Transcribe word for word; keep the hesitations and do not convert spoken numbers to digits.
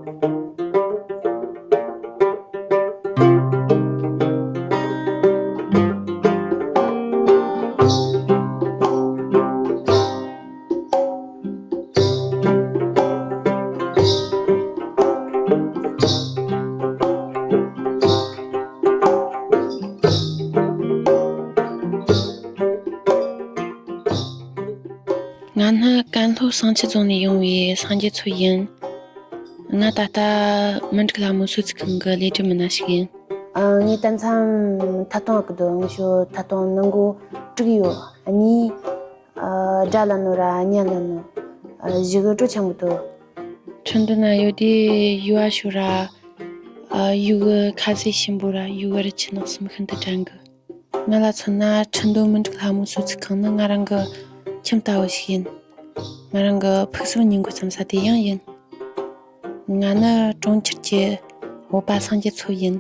ང་ནི་ཀན་ལྷོ་བསང་ཆུ་རྫོང་ནས་ཡོང་བའི་སངས་རྒྱས་མཚོ་ཡིན། ང་ད་ལྟ་མུན་ཀྲིག་ལྷ་མོ་གསོ་ཚིགས་ཁང་གི་ལས་སྒྲུབ་མི་སྣ་ཞིག་ཡིན། ཨ། ངའི་དེ་མཚམས་ཐད་གཏོང་གི་འདུག་ངེད་ཤོ་ཐད་གཏོང་ནང་གོ་དྲུག་ཡོད། གཉིས། ཨ། དགྲ་ལ་ནོ་ར་གཉའ་ལ་ནོ། ཨ། བཞི་གི་སྤྲོ་ཆེན་པོ་འདུག་ཁྲིན་ཏུ་ན་ཡོད་དེ་ཡུ་བ་ཤོ་ར། ཨ། ཡུ་གི་ཁ་ཟས་ཞིམ་པོ་ར་ཡུ་གི་རི་ཆུ་ནགས་གསུམ་ཤིན་ཏུ་དྲན་གི། ང་ལ་མཚོན་ན་ཁྲིན་ཏུ་མུན་ཀྲིག་ལྷ་མོ་གསོ་ཚིགས་ཁང་ནི་ང་རང་གི་ཁྱིམ་ལྟ་བུ་ཞིག་ཡིན། ང་རང་གི་ཕུགས་བསམ་ཉིན་གུང་བརྩམས་ས་དེ་ཡང་ཡིན། ང་ནི་གྲོང་ཁྱེར་གྱི་བོད་པ་སངས་རྒྱས་མཚོ་ཡིན།